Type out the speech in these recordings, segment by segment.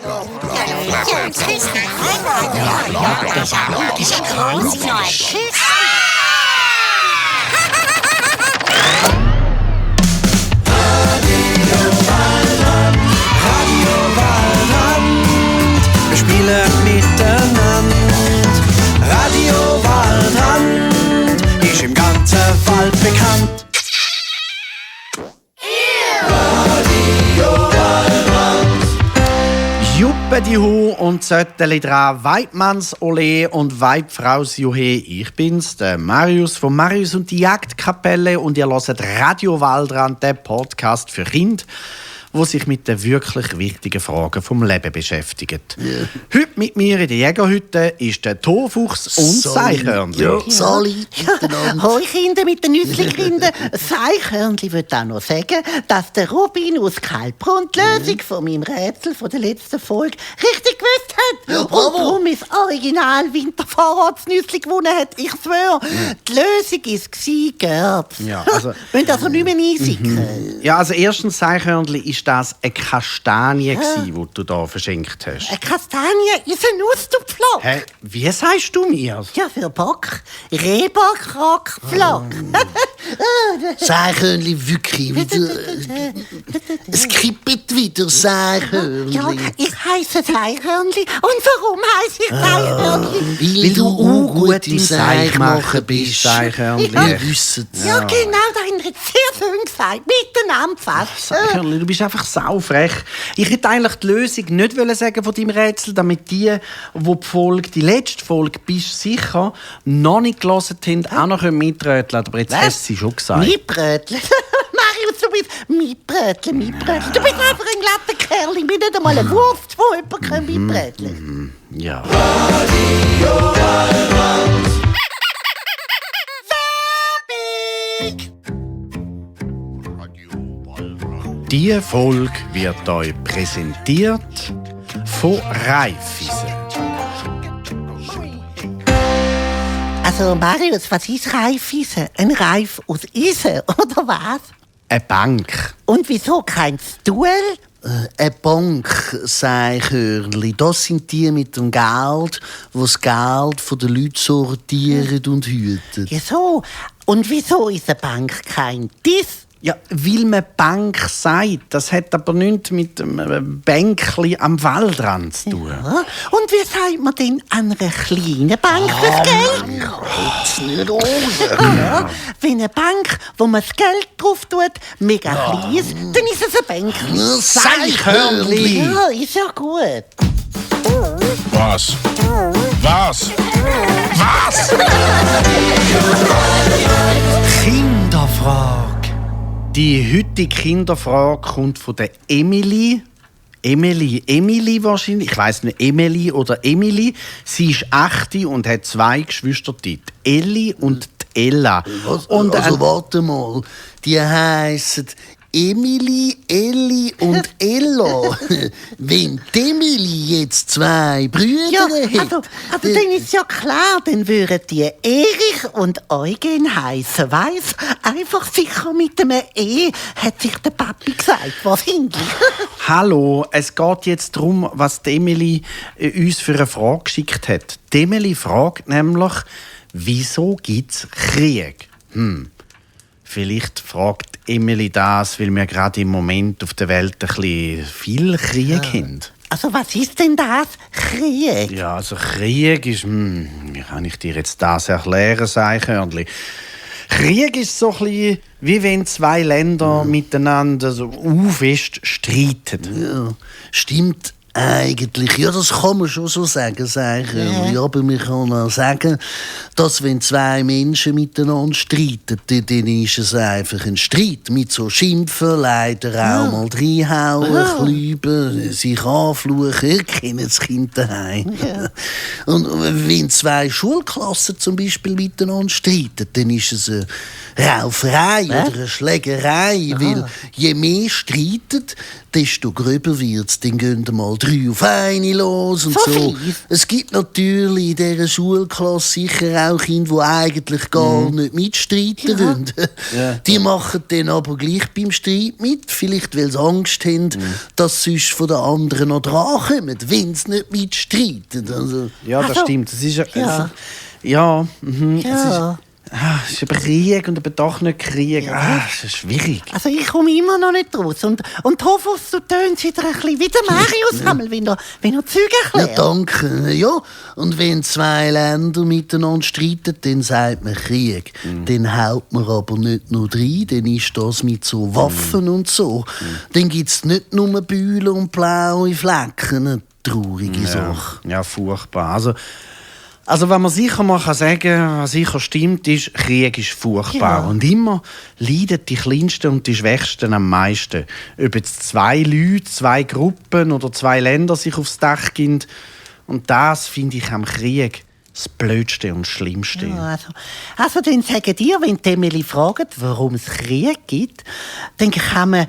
Wir spielen miteinander. Radio Waldrand ist im ganzen Wald bekannt. Radio Waldrand. Juppedihu und Zötteli dran, Weidmanns Ole und Weidfraus Juhe. Ich bin's, der Marius von Marius und die Jagdkapelle, und ihr hört Radio Waldrand, der Podcast für Kinder, wo sich mit den wirklich wichtigen Fragen vom Leben beschäftigt. Yeah. Heute mit mir in der Jägerhütte ist der Torfuchs und Seichhörnli. Ja, Sali. Hoi Kinder mit den Nüssli-Kindern. Seichhörnli würde auch noch sagen, dass der Robin aus Kalbrunn die Lösung von meinem Rätsel von der letzten Folge richtig gewusst hat. Ja, und darum ist Original Wintervorratsnüssli gewonnen hat. Ich schwöre, die Lösung war Gerbs. Ja, also, Müssen also nicht mehr einsickern. Ja, also erstens, Seichhörnli, ist das eine Kastanie, die du da verschenkt hast? Eine Kastanie ist ein Austupflock. Hä? Wie sagst du mir? Ja, für Bock. Rehbock-Rockflock. Seichhörnli, wirklich wieder. Es kippt wieder, Seichhörnli. Ja, ich heisse Seichhörnli. Und warum heisse ich Seichhörnli? Weil du gut im Seichmachen bist. Seichhörnli. Wir wissen es. Ja, genau, da haben wir sehr schön gesagt. Miteinander fast. Seichhörnli, du bist einfach saufrech. Ich hätte eigentlich die Lösung nicht sagen von deinem Rätsel, damit die die letzte Folge bist sicher noch nicht gelesen haben, auch noch mitröteln. Aber jetzt hast du sie schon gesagt. Mitbrötchen. Marius, du bist Mitbrötchen. Du bist einfach ein glatter Kerl. Ich bin nicht einmal ein Wurst, wo jemand mitbröteln kann. Ja. Diese Folge wird euch präsentiert von Raiffeisen. Also Marius, was ist Raiffeisen? Ein Reif aus Eisen, oder was? Eine Bank. Und wieso kein Stuhl? Eine Bank, Seichhörnli, das sind die mit dem Geld, die das Geld von den Leuten sortieren und hüten. Ja so. Und wieso ist eine Bank kein Tisch? Ja, weil man Bank sagt. Das hat aber nichts mit einem Bänkli am Waldrand zu tun. Ja. Und wie sagt man denn an einer kleinen Bank das Geld? Jetzt nicht raus. Ja, wenn eine Bank, wo man das Geld drauf tut, mega klein ist, dann ist es ein Bänkli. Seichhörnli. Ja, ist ja gut. Was? Was? Was? Kinderfrage. Die heutige Kinderfrage kommt von der Emily wahrscheinlich. Ich weiss nicht, Emily oder Emily. Sie ist 8 und hat 2 Geschwister, die Elli und die Ella. Und, Also warte mal, die heissen Emily, Elli und Ella. Wenn die Emily jetzt 2 Brüder Ja, hat... also dann ist ja klar, dann würden die Erich und Eugen heißen, weiss? Einfach sicher mit einem E, hat sich der Papi gesagt, wahrscheinlich. Hallo, es geht jetzt darum, was die Emily uns für eine Frage geschickt hat. Die Emily fragt nämlich, wieso gibt es Krieg? Vielleicht fragt Emily das, weil wir gerade im Moment auf der Welt ein bisschen viel Krieg haben. Also was ist denn das? Krieg? Ja, also Krieg ist... wie kann ich dir jetzt das erklären, Seichhörnli? Krieg ist so ein bisschen, wie wenn 2 Länder miteinander so fest streiten. Ja, stimmt eigentlich. Ja, das kann man schon so sagen, Seichhörnli. Ja. Aber man kann auch sagen, dass wenn 2 Menschen miteinander streiten, dann ist es einfach ein Streit. Mit so Schimpfen, leider auch mal reinhauen, klüben, sich anfluchen. Ihr kennt das Kind daheim. Ja. Und wenn 2 Schulklassen zum Beispiel miteinander streiten, dann ist es eine Rauferei oder eine Schlägerei. Weil je mehr streitet, desto gröber wird's. Dann gehen mal 3 auf eine los und So so. fies? Es gibt natürlich in dieser Schulklasse sicher auch Kinder, die eigentlich gar nicht mitstreiten wollen. Die machen dann aber gleich beim Streit mit, vielleicht weil sie Angst haben, dass sie sonst von den anderen noch drankommen, wenn sie nicht mitstreiten. Also, Ja, das Also, stimmt. Es ist ja. ja, Ja. es ist aber Krieg und aber doch nicht Krieg. Es ist schwierig. Also ich komme immer noch nicht raus. Und Hofus, du tönst wieder ein bisschen wie der Marius, einmal, wenn er Züge ja, erklärt. danke. Ja, und wenn 2 Länder miteinander streiten, dann sagt man Krieg. Dann haut man aber nicht nur rein, dann ist das mit so Waffen und so. Dann gibt es nicht nur Bühlen und blaue Flecken. Eine traurige Sache. Ja, furchtbar. Also wenn man sicher mal sagen kann, was sicher stimmt, ist, Krieg ist furchtbar. Ja. Und immer leiden die Kleinsten und die Schwächsten am meisten. Ob jetzt 2 Leute, 2 Gruppen oder 2 Länder sich aufs Dach gehen. Und das finde ich am Krieg das Blödste und Schlimmste. Ja, also dann sagen dir, wenn die Emily fragt, warum es Krieg gibt, dann kann man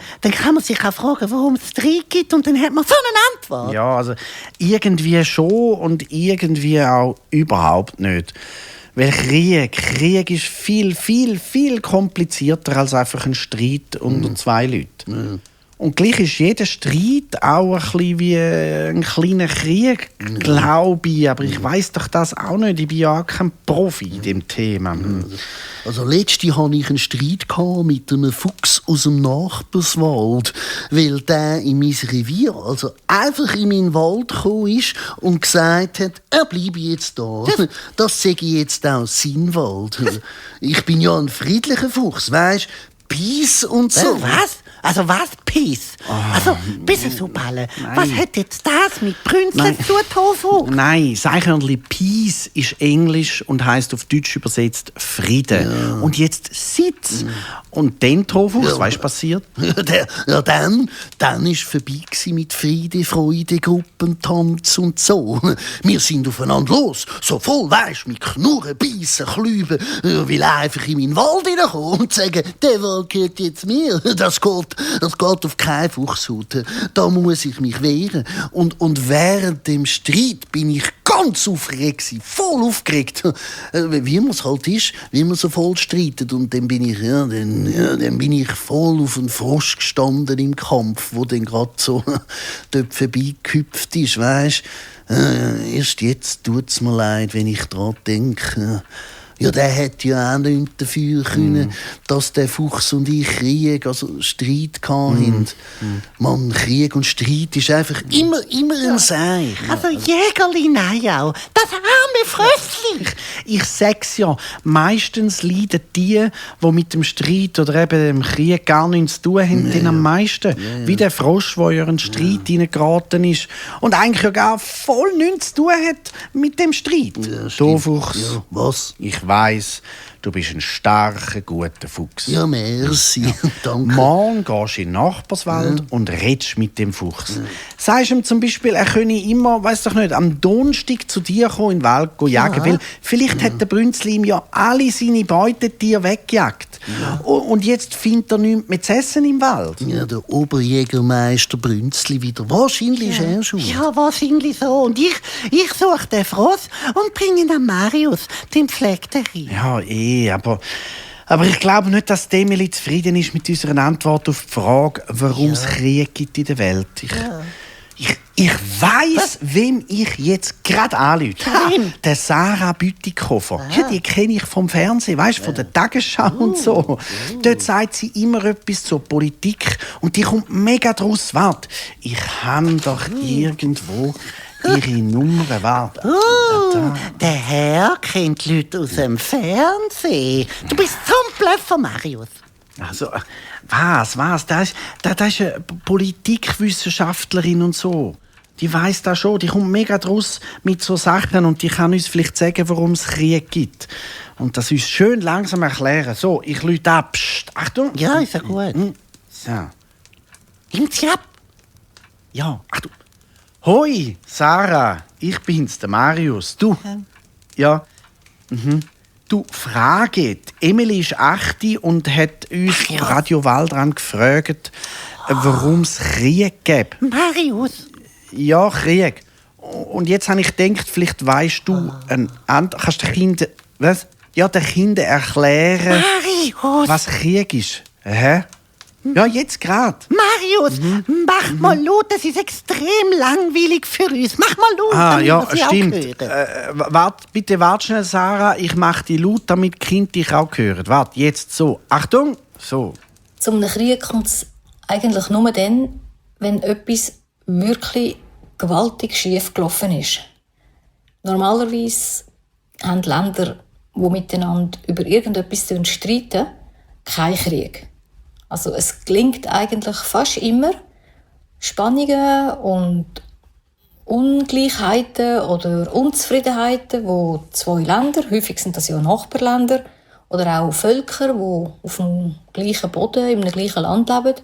sich auch fragen, warum es Streit gibt, und dann hat man so eine Antwort. Ja, also irgendwie schon und irgendwie auch überhaupt nicht. Weil Krieg ist viel, viel, viel komplizierter als einfach ein Streit unter 2 Leuten. Und gleich ist jeder Streit auch ein bisschen wie ein kleiner Krieg, glaube ich. Aber ich weiss doch das auch nicht. Ich bin ja auch kein Profi in dem Thema. Also letzte hatte ich einen Streit mit einem Fuchs aus dem Nachbarswald, weil der in mein Revier, also einfach in meinen Wald gekommen ist und gesagt hat, er bleibe jetzt da. Das sage ich jetzt auch sein Wald. Ich bin ja ein friedlicher Fuchs, weisst, Peace und so. Was? Also was? Peace? Also, bist du so Balle? Was hat jetzt das mit Brünzeln zu tun, Hofus? Nein, das Eichhörnchen Peace ist Englisch und heisst auf Deutsch übersetzt Frieden. Und jetzt Sitz. Und dann, Tofuchs, weißt du, was passiert? Dann war vorbei mit Friede, Freude, Gruppentanz und so. Wir sind aufeinander los, so voll, weisst, mit Knurren, Beißen, Klüben, will einfach in meinen Wald hineinkommen und sagen, der Wald gehört jetzt mir. Das geht auf keine Fuchshaut. Da muss ich mich wehren. Und während dem Streit bin ich ganz aufgeregt gewesen, voll aufgeregt. Wie man es halt ist, wie man so voll streitet. Und dann bin ich voll auf einen Frosch gestanden im Kampf, wo dann gerade so dort vorbeigehüpft ist, weisst. Erst jetzt tut es mir leid, wenn ich daran denke. Ja, der hätte ja auch nichts dafür können, dass der Fuchs und ich Streit hatten. Mann, Krieg und Streit ist einfach immer ein Seich. Also Jägerli, nein auch. Das arme Frössli. Ich sag's ja, meistens leiden die mit dem Streit oder eben dem Krieg gar nichts zu tun haben, dann am meisten. Wie der Frosch, der in einen Streit hineingeraten ist und eigentlich ja gar voll nichts zu tun hat mit dem Streit. Du Fuchs, Ja, was? ich weiss, du bist ein starker, guter Fuchs. Ja, merci. Danke. Morgen gehst du in den Nachbarswald und redest mit dem Fuchs. Sagst ihm zum Beispiel, er könne immer, weiss doch nicht, am Donnerstag zu dir kommen, in den Wald jagen, weil vielleicht hat der Brünzli ihm ja alle seine Beutetiere weggejagt. Und jetzt findet er nichts mehr zu essen im Wald. Ja, der Oberjägermeister Brünzli wieder. Wahrscheinlich ist er schon. Ja, wahrscheinlich so. Und ich suche den Frosch und bringe ihn an Marius, den Pflegterin. Ja, aber ich glaube nicht, dass die Emily zufrieden ist mit unserer Antwort auf die Frage, warum es Krieg gibt in der Welt. Ich weiss, wem ich jetzt gerade anrufe. Wem? Der Sarah Bütikofer. Ja, die kenne ich vom Fernsehen, weißt, von der Tagesschau und so. Dort sagt sie immer etwas zur Politik und die kommt mega draus. Warte, ich habe doch irgendwo ihre Nummer. Warte. Der Herr kennt Leute aus dem Fernsehen. Du bist zum Blöffer, Marius. Also, was? Das ist eine Politikwissenschaftlerin und so. Die weiss das schon, die kommt mega draus mit so Sachen und die kann uns vielleicht sagen, warum es Krieg gibt. Und das uns schön langsam erklären. So, ich rufe ab. Psst, Achtung. Ja, ist ja gut. So. Nimmt sie ab. Ja, Achtung. Hoi, Sarah, ich bin's, der Marius. Du? Ja. Du, Frage. Die Emily ist 8 und hat uns von Radio Waldrand gefragt, warum es Krieg gibt. Marius. Ja, Krieg. Und jetzt habe ich gedacht, vielleicht weisst du kannst den Kindern, den Kindern erklären, Marius! was Krieg ist. Hä? Ja, jetzt gerade. Marius, mach mal laut, das ist extrem langweilig für uns. Mach mal laut, damit Ja, wir sie stimmt. auch hören. Warte schnell, Sarah. Ich mache die laut, damit die Kinder dich auch hören. Warte, jetzt so. Achtung, so. Zum Krieg kommt es eigentlich nur dann, wenn etwas wirklich gewaltig schief gelaufen ist. Normalerweise haben Länder, die miteinander über irgendetwas streiten, keinen Krieg. Also es gelingt eigentlich fast immer, Spannungen und Ungleichheiten oder Unzufriedenheiten, wo zwei Länder, häufig sind das ja Nachbarländer, oder auch Völker, die auf dem gleichen Boden, in einem gleichen Land leben,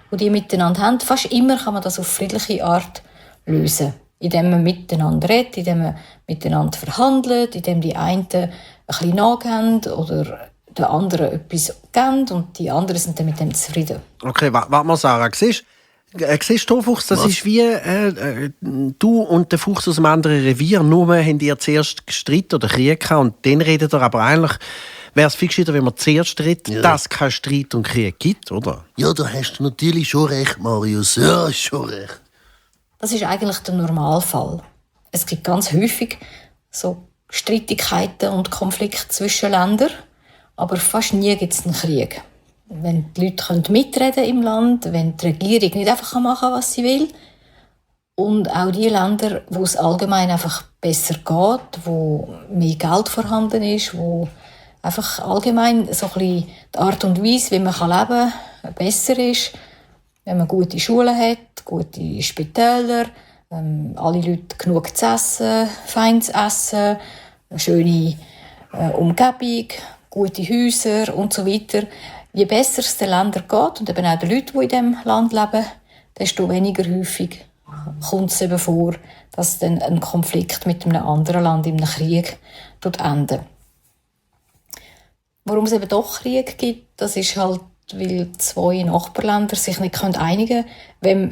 wo die miteinander haben, fast immer kann man das auf friedliche Art lösen. Indem man miteinander redet, indem man miteinander verhandelt, indem die einen ein bisschen nachgeben oder der anderen etwas geben und die anderen sind dann mit dem zufrieden. Okay, warte mal, Sarah. Siehst du, Fuchs, das ist wie du und der Fuchs aus einem anderen Revier. Nur haben ihr zuerst gestritten oder Krieg gehabt und dann redet ihr. Aber eigentlich wäre es viel gescheiter, wenn man zuerst redet, dass es keinen Streit und Krieg gibt, oder? Ja, da hast du natürlich schon recht, Marius. Ja, schon recht. Das ist eigentlich der Normalfall. Es gibt ganz häufig so Streitigkeiten und Konflikte zwischen Ländern, aber fast nie gibt es einen Krieg. Wenn die Leute mitreden im Land, wenn die Regierung nicht einfach machen kann, was sie will, und auch die Länder, wo es allgemein einfach besser geht, wo mehr Geld vorhanden ist, wo einfach allgemein so ein bisschen die Art und Weise, wie man leben kann, besser ist, wenn man gute Schulen hat, gute Spitäler, alle Leute genug zu essen, feines Essen, eine schöne Umgebung, gute Häuser und so weiter. Je besser es den Ländern geht und eben auch den Leuten, die in diesem Land leben, desto weniger häufig kommt es eben vor, dass dann ein Konflikt mit einem anderen Land in einem Krieg endet. Warum es eben doch Krieg gibt, das ist halt, weil zwei Nachbarländer sich nicht einigen können, wem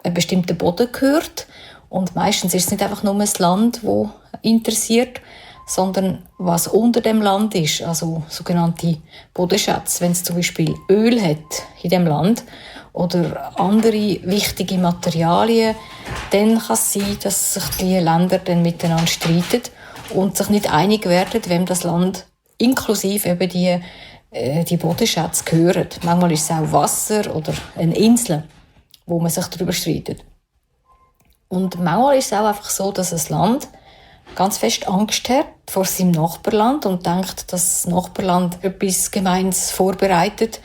ein bestimmter Boden gehört. Und meistens ist es nicht einfach nur das Land, das interessiert, sondern was unter dem Land ist, also sogenannte Bodenschätze. Wenn es zum Beispiel Öl hat in dem Land oder andere wichtige Materialien, dann kann es sein, dass sich die Länder dann miteinander streiten und sich nicht einig werden, wem das Land inklusive eben die Bodenschätze gehören. Manchmal ist es auch Wasser oder eine Insel, wo man sich darüber streitet. Und manchmal ist es auch einfach so, dass ein Land ganz fest Angst hat vor seinem Nachbarland und denkt, dass das Nachbarland etwas Gemeines vorbereitet,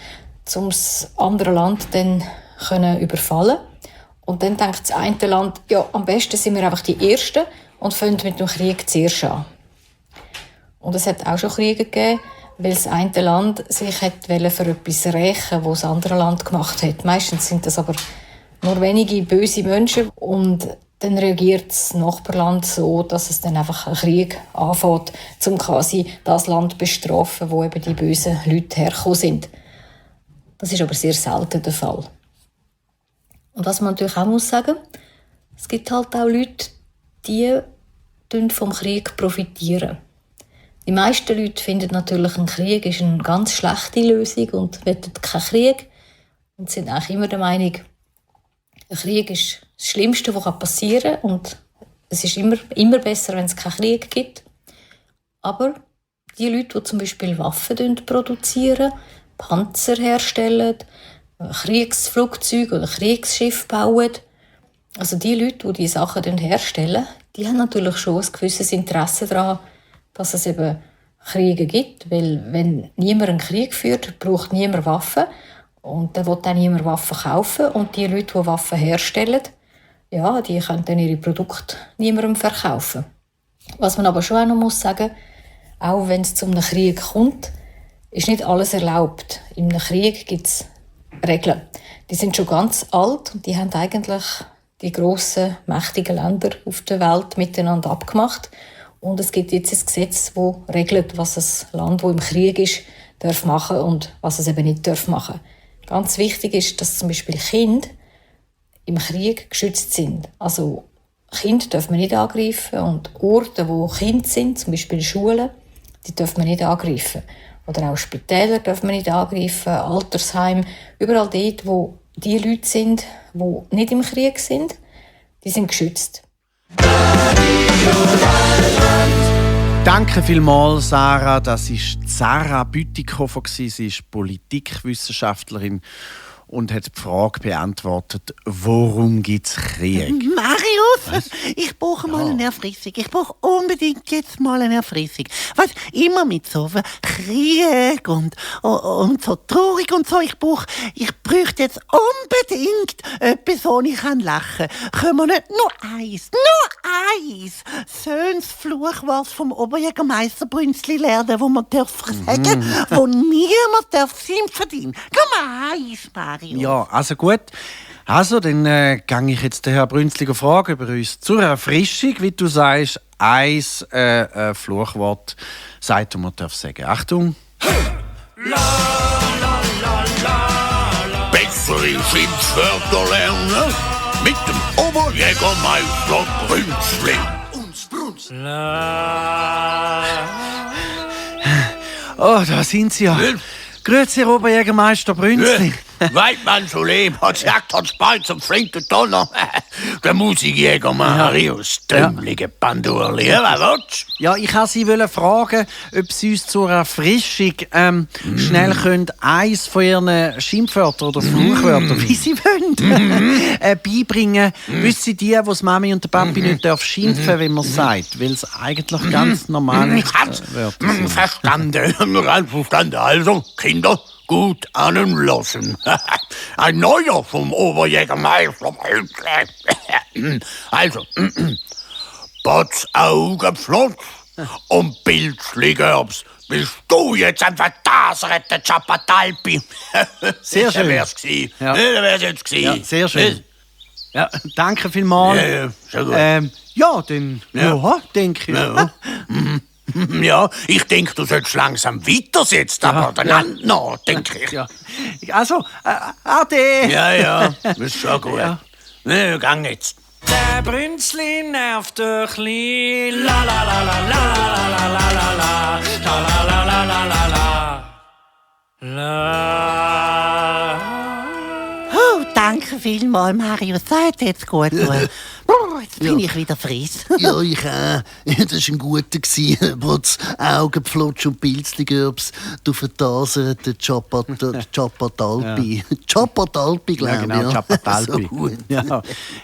um das andere Land dann überfallen. Und dann denkt das eine Land, ja, am besten sind wir einfach die Ersten und fangen mit dem Krieg zuerst an. Und es hat auch schon Kriege gegeben, weil das eine Land sich für etwas rächen, was das andere Land gemacht hat. Meistens sind das aber nur wenige böse Menschen und dann reagiert das Nachbarland so, dass es dann einfach einen Krieg anfängt, um quasi das Land zu bestrafen, wo eben die bösen Leute hergekommen sind. Das ist aber sehr selten der Fall. Und was man natürlich auch muss sagen, es gibt halt auch Leute, die vom Krieg profitieren. Die meisten Leute finden natürlich, ein Krieg ist eine ganz schlechte Lösung und wollen keinen Krieg. Und sind eigentlich immer der Meinung, ein Krieg ist das Schlimmste, was passieren kann. Und es ist immer besser, wenn es keinen Krieg gibt. Aber die Leute, die zum Beispiel Waffen produzieren, Panzer herstellen, Kriegsflugzeuge oder Kriegsschiffe bauen, also die Leute, die diese Sachen herstellen, die haben natürlich schon ein gewisses Interesse daran, dass es eben Kriege gibt. Weil wenn niemand einen Krieg führt, braucht niemand Waffen. Und dann will dann niemand Waffen kaufen. Und die Leute, die Waffen herstellen, ja, die können dann ihre Produkte niemandem verkaufen. Was man aber schon auch noch sagen muss, auch wenn es zu einem Krieg kommt, ist nicht alles erlaubt. In einem Krieg gibt es Regeln. Die sind schon ganz alt und die haben eigentlich die grossen, mächtigen Länder auf der Welt miteinander abgemacht. Und es gibt jetzt ein Gesetz, das regelt, was ein Land, das im Krieg ist, darf machen und was es eben nicht darf machen. Ganz wichtig ist, dass zum Beispiel Kinder im Krieg geschützt sind. Also Kinder dürfen wir nicht angreifen und Orte, wo Kinder sind, zum Beispiel Schulen, die dürfen wir nicht angreifen. Oder auch Spitäler dürfen wir nicht angreifen, Altersheim, überall dort, wo die Leute sind, die nicht im Krieg sind, die sind geschützt. Danke vielmals, Sarah. Das war Sarah Bütikofer. Sie ist Politikwissenschaftlerin und hat die Frage beantwortet, warum gibt es Krieg? Marius, ich brauche mal eine Erfrischung. Ich brauche unbedingt jetzt mal eine Erfrischung. Weißt, immer mit so Krieg und so traurig und so. Ich bräuchte jetzt unbedingt etwas, wo ich lachen kann. Können wir nicht nur eins, schönes Fluchwort vom Oberjägermeister Brünzli lernen, wo man sagen darf, wo niemand schimpfen darf. Komm mal, eins, Marius. Ja, also gut. Also, dann gehe ich jetzt den Herrn Brünzli fragen, über uns zur Erfrischung, wie du sagst, ein Fluchwort sagt, man darf sagen. Achtung. Bessere Schimpfwörter lernen mit dem Oberjägermeister Brünzli. Oh, da sind Sie ja. Grüezi, Herr Oberjägermeister Brünzli. Weidmann so leben, hat Jagd, hat Spalt zum flinken Donner. Der Musikjäger Marius, dümmlige Bandurli, was willst du? Ja, ich wollte Sie fragen, ob Sie uns zur Erfrischung schnell können eins von Ihren Schimpfwörtern oder Fluchwörtern, wie Sie wollen, beibringen. Wissen Sie die, wo die Mami und der Papi nicht schimpfen dürfen, wenn man es sagt, weil es eigentlich ganz normale Wörter sind. Verstanden. Also, Kinder, gut anlassen. Ein neuer vom Oberjägermeister Brünzli. Also, Bots Augen flott und Pilzli Gerbs. Bist du jetzt ein verdaserter Chapatalpi? Sehr schön. Das wär's gewesen. Ja. Das wär's jetzt gewesen. Ja, sehr schön. Ja, danke vielmals. Ja, sehr gut. Ja, dann denke ich. Ja. Ja, ich denke, du sollst langsam weitersetzen, aber dann noch, denke ich. Ja. Also, ade. Ja, ist schon gut. Ja. Ne, gang jetzt. Der Brünzli nervt ein bisschen. La la la la la la la la la la la la la la la la. Oh, danke vielmals, Marius. Das hat jetzt gut getan. Jetzt bin ich wieder frisch. Ja, ich auch. Das war ein guter. Trotz Augenpflotsch und Pilzligörbs, du verdaserten Chapatalpi. Chapatalpi, glaube ich. Ja, genau, Chapatalpi. So gut.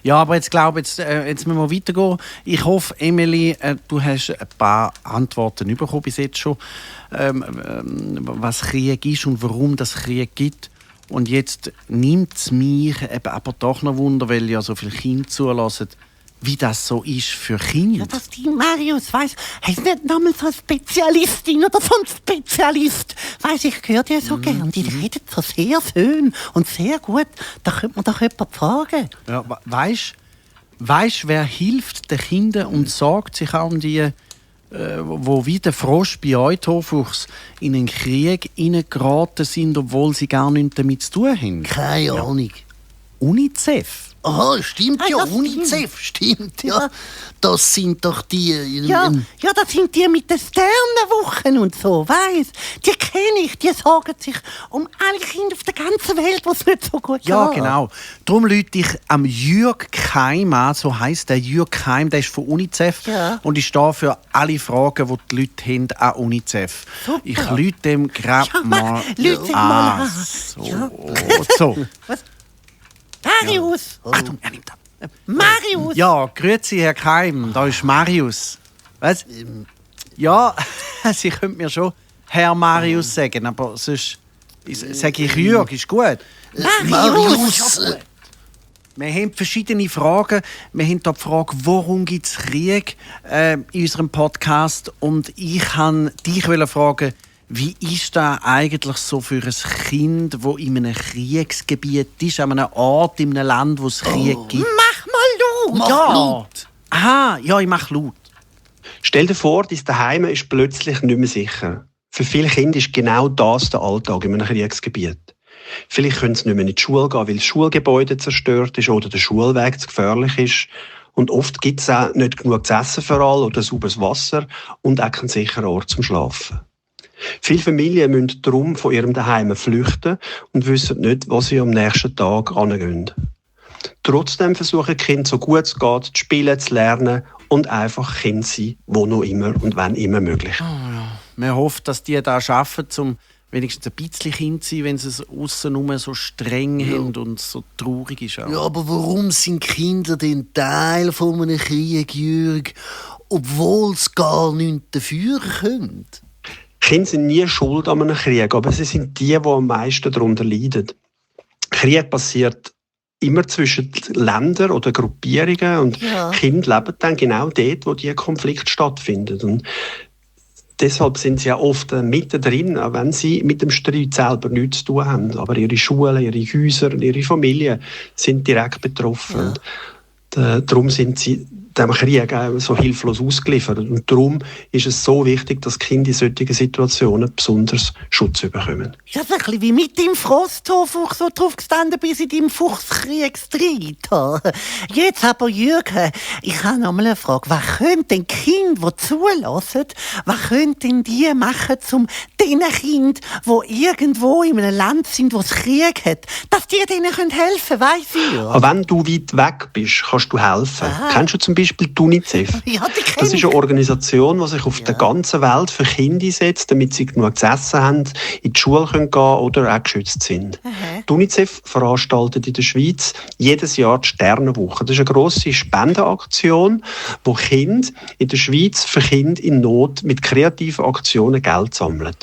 Ja, aber jetzt glaube ich, jetzt müssen wir weitergehen. Ich hoffe, Emily, du hast ein paar Antworten bekommen bis jetzt schon, was Krieg ist und warum das Krieg gibt. Und jetzt nimmt es mich eben aber doch noch Wunder, weil ja so viele Kinder zulassen, wie das so ist für Kinder. Ja, dass die Marius, weißt du, ist nicht nochmal so eine Spezialistin oder so ein Spezialist. Weißt du, ich höre dir so gern. Die reden so sehr schön und sehr gut. Da könnte man doch jemanden fragen. Ja, weißt du, wer hilft den Kindern und sorgt sich auch um die, wo wie der Frosch bei euch, Hoffuchs, in einen Krieg hineingeraten sind, obwohl sie gar nichts damit zu tun haben? Keine Ahnung. UNICEF. Aha, stimmt ja, das UNICEF, stimmt, ja. Das sind doch die... Ja, das sind die mit den Sternenwochen und so, weißt die kenne ich, die sorgen sich um alle Kinder auf der ganzen Welt, was nicht so gut Ja, geht. genau. Darum rufe ich am Jürg Keim an, so heisst der Jürg Keim, der ist von UNICEF und ich stehe für alle Fragen, die die Leute haben an UNICEF. Super. Ich rufe dem gerade mal Leute mal an. So. Marius! Achtung, er nimmt ab. Marius! Ja, grüezi, Herr Keim, da ist Marius. Was? Ja, Sie können mir schon Herr Marius sagen, aber sonst sage ich Jürg, ist gut. Marius! Wir haben verschiedene Fragen. Wir haben hier die Frage, warum gibt es Krieg in unserem Podcast? Und ich wollte dich fragen, wie ist das eigentlich so für ein Kind, das in einem Kriegsgebiet ist, an einem Ort, in einem Land, wo es Krieg gibt? Mach mal laut! Mach laut! Aha, ja, ich mache laut. Stell dir vor, dein Zuhause ist plötzlich nicht mehr sicher. Für viele Kinder ist genau das der Alltag in einem Kriegsgebiet. Vielleicht können sie nicht mehr in die Schule gehen, weil das Schulgebäude zerstört ist oder der Schulweg zu gefährlich ist. Und oft gibt es auch nicht genug zu essen für alle oder sauberes Wasser und auch keinen sicheren Ort zum Schlafen. Viele Familien müssen darum von ihrem Zuhause flüchten und wissen nicht, wo sie am nächsten Tag hingehen. Trotzdem versuchen die Kinder so gut es geht, zu spielen, zu lernen und einfach Kinder sein, wo noch immer und wann immer möglich. Man hofft, dass die da schaffen, um wenigstens ein bisschen Kind zu sein, wenn sie es aussen so streng haben und so traurig ist. Auch. Ja, aber warum sind Kinder denn Teil von einem Krieg, Jürg, obwohl sie gar nichts dafür können? Kinder sind nie schuld an einem Krieg, aber sie sind die am meisten darunter leiden. Krieg passiert immer zwischen Ländern oder Gruppierungen und Kinder leben dann genau dort, wo die Konflikte stattfinden. Und deshalb sind sie ja oft mittendrin, auch wenn sie mit dem Streit selber nichts zu tun haben. Aber ihre Schulen, ihre Häuser, ihre Familien sind direkt betroffen. Und, darum sind sie dem Krieg so hilflos ausgeliefert. Und darum ist es so wichtig, dass Kinder in solchen Situationen besonders Schutz bekommen. Ja, so ein bisschen wie mit dem Frosthof so drauf gestanden, bis in deinem Fuchskriegsstreit. Jetzt aber, Jürgen, ich habe noch mal eine Frage. Was können denn Kinder, die zulassen, was können denn die machen, um den Kindern, die irgendwo in einem Land sind, wo es Krieg hat, dass die denen helfen können, weiss ich ja. Aber wenn du weit weg bist, kannst du helfen. Kennst du zum Beispiel die UNICEF? Ja, das ist eine Organisation, die sich auf der ganzen Welt für Kinder einsetzt, damit sie genug zu essen haben, in die Schule gehen können oder auch geschützt sind. Die UNICEF veranstaltet in der Schweiz jedes Jahr die Sternenwoche. Das ist eine grosse Spendenaktion, wo Kinder in der Schweiz für Kinder in Not mit kreativen Aktionen Geld sammeln.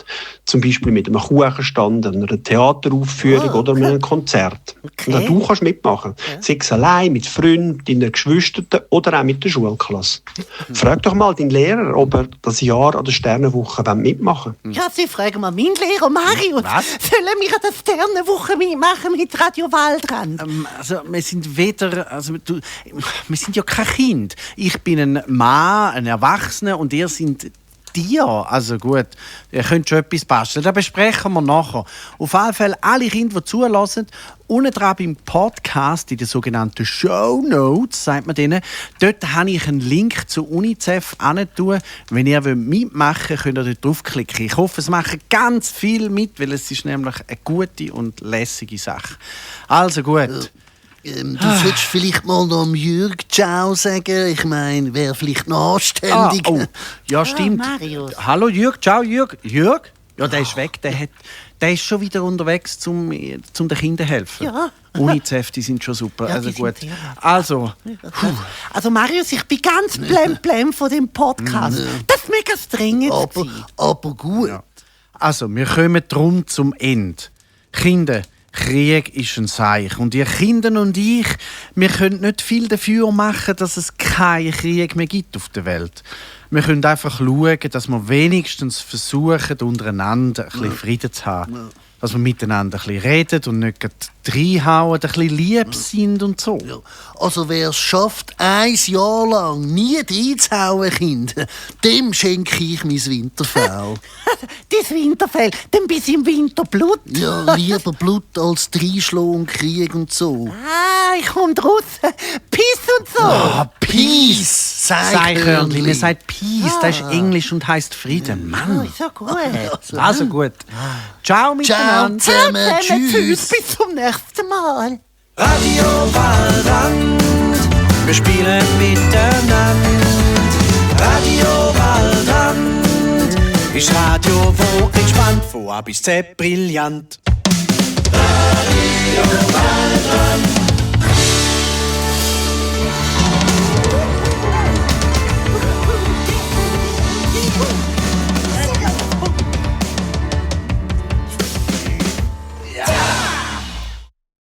Zum Beispiel mit einem Kuchenstand, einer Theateraufführung oder einem Konzert. Und auch du kannst mitmachen. Sei es allein, mit Freunden, deinen Geschwistern oder auch mit der Schulklasse. Frag doch mal deinen Lehrer, ob er das Jahr an der Sternenwoche mitmachen will. Ja, Sie fragen mal meinen Lehrer Marius. Sollen wir an der Sternenwoche mitmachen mit Radio Waldrand? Also, wir sind wir sind ja kein Kind. Ich bin ein Mann, ein Erwachsener und ihr seid Tier. Also gut, ihr könnt schon etwas basteln. Das besprechen wir nachher. Auf jeden Fall alle Kinder, die zulassen, unten dran beim Podcast, in den sogenannten Shownotes, sagt man denen, dort habe ich einen Link zu UNICEF angetan. Wenn ihr mitmachen wollt, könnt ihr dort draufklicken. Ich hoffe, es machen ganz viel mit, weil es ist nämlich eine gute und lässige Sache. Also gut. Du solltest vielleicht mal noch Jürg Ciao sagen. Ich meine, wäre vielleicht noch anständig. Ja, stimmt. Marius. Hallo Jürg, ciao Jürg. Jürg? Ja, der ist weg. Der ist schon wieder unterwegs, zum den Kindern helfen. Ja. UNICEF, die sind schon super. Ja, also die gut. sind Also, Also Marius, ich bin ganz blem von dem Podcast. Das ist mega streng. Aber gut. Ja. Also, wir kommen drum zum Ende. Kinder, Krieg ist ein Seich. Und ihr Kinder und ich, wir können nicht viel dafür machen, dass es keinen Krieg mehr gibt auf der Welt. Wir können einfach schauen, dass wir wenigstens versuchen, untereinander ein bisschen Frieden zu haben. Ja. Dass wir miteinander ein bisschen reden und nicht reinhauen, ein bisschen lieb sind und so. Ja. Also wer es schafft, 1 Jahr lang nie reinzuhauen, Kinder, dem schenke ich mein Winterfell. Dein Winterfell, dann bist du im Winterblut. Ja, lieber Blut als Dreischlag und Krieg und so. Ich komme draussen. Peace und so. Peace, Seichhörnli. Man sagt Peace, das ist Englisch und heisst Frieden. Mann. Ist ja gut. Also gut. Ciao miteinander. Ciao zusammen. Tschüss. Bis zum nächsten Mal. Radio Waldrand, wir spielen miteinander. Radio Waldrand ist Radio, wo entspannt, von A bis Z brillant. Radio Waldrand.